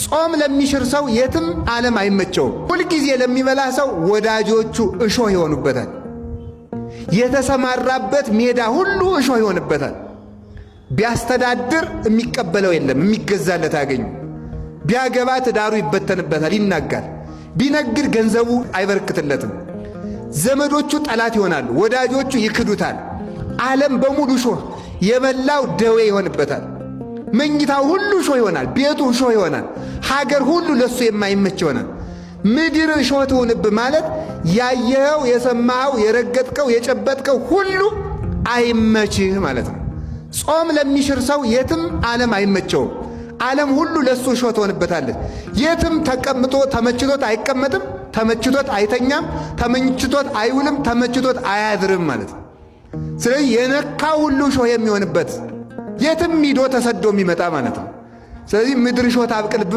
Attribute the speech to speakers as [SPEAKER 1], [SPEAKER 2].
[SPEAKER 1] ጾም ለሚሽር ሰው የትም ዓለም አይመቸውም። ሁልጊዜ ለሚበላ ሰው ወዳጆቹ እሾህ ይሆኑበታል። የተሰማራበት ሜዳ ሁሉ እሾህ ይሆንበታል። ቢያስተዳድር የሚቀበለው የለም፣ የሚገዛለት አያገኙ። ቢያገባ ትዳሩ ይበተንበታል፣ ይናጋል። ቢነግድ ገንዘቡ አይበረክትለትም። ዘመዶቹ ጠላት ይሆናሉ፣ ወዳጆቹ ይክዱታል። ዓለም በሙሉ እሾህ የበላው ደዌ ይሆንበታል። መኝታው ሁሉ እሾህ ይሆናል። ቤቱ እሾህ ይሆናል። ሀገር ሁሉ ለሱ የማይመች ይሆናል። ምድር እሾህ ትሁንብህ ማለት ያየኸው፣ የሰማኸው፣ የረገጥከው፣ የጨበጥከው ሁሉ አይመችህ ማለት ነው። ጾም ለሚሽር ሰው የትም ዓለም አይመቸውም። ዓለም ሁሉ ለሱ እሾህ ትሆንበታለች። የትም ተቀምጦ ተመችቶት አይቀመጥም፣ ተመችቶት አይተኛም፣ ተመችቶት አይውልም፣ ተመችቶት አያድርም ማለት ነው። ስለዚህ የነካው ሁሉ እሾህ የሚሆንበት የትም ሂዶ ተሰዶ የሚመጣ ማለት ነው። ስለዚህ ምድር እሾህ ታብቅልብ።